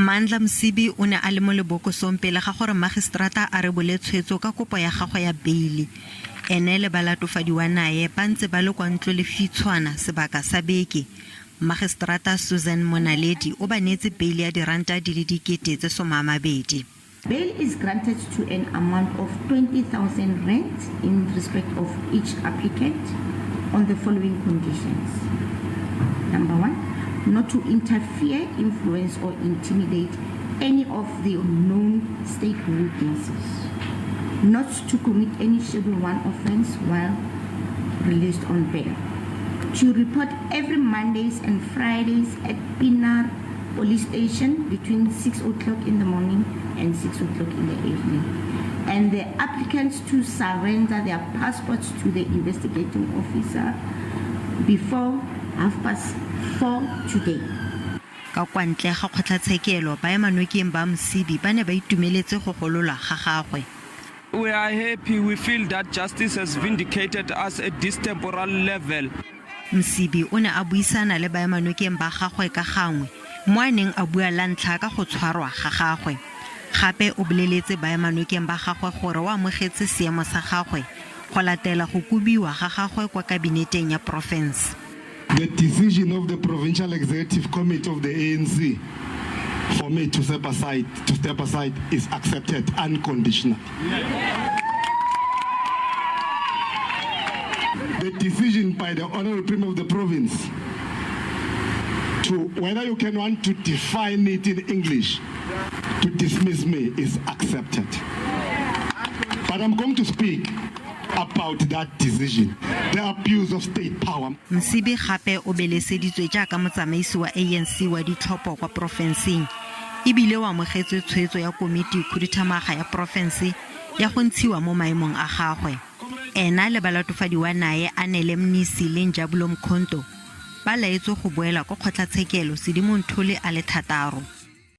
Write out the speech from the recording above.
Mandla Msibi o ne a le mo lebokosong pele ga gore magistrata a rebole tshwetso ka kopo ya gagwe ya beili. Ene le balatofadiwa nae ba ntse ba le kwa ntlolefitshwana sebaka sa beke. Magistrata Susan Monaledi o ba neetse beili ya diranta di le 20,000. Bail is granted to an amount of 20,000 rand in respect of each applicant on the following conditions. Number one, not to interfere, influence or intimidate any of the known state witnesses. Not to commit any Schedule 1 offense while released on bail. To report every Mondays and Fridays at Pienaar Police Station between 6 o'clock in the morning and 6 o'clock in the evening. And the applicants to surrender their passports to the investigating officer before 4:30 today. Ka kwa ntle ga kgotlatshekelo, baemanokeng ba Msibi ba ne ba itumeletse go gololwa ga gagwe. We are happy. We feel that justice has vindicated us at this temporal level. Msibi o ne a buisana le baemanokeng ba gagwe ka gangwe mo a neng a bua la ntlha ka go tshwarwa ga gagwe. Gape o boleletse baemanokeng ba gagwe gore o amogetse seemo sa gagwe go latela go kobiwa ga gagwe kwa kabineteng ya porofense. The decision of the Provincial Executive Committee of the ANC for me to step aside, to step aside is accepted unconditionally. The decision by the Honorable Premier of the province to, whether you can want to define it in English, to dismiss me is accepted. But I'm going to speak about that decision, the abuse of state power. Msibi gape o beleseditswe jaaka motsamaisi wa ANC wa ditlhopho kwa porofenseng e bile o amogetse tshwetso ya komiti khuduthamaga ya porofense ya go ntshiwa mo maemong a gagwe. Ena le balatofadiwa nae Anele Mnisi le Njabulo Mkhonto ba laetswe go boela kwa kgotlatshekelo Sedimonthole a le 6.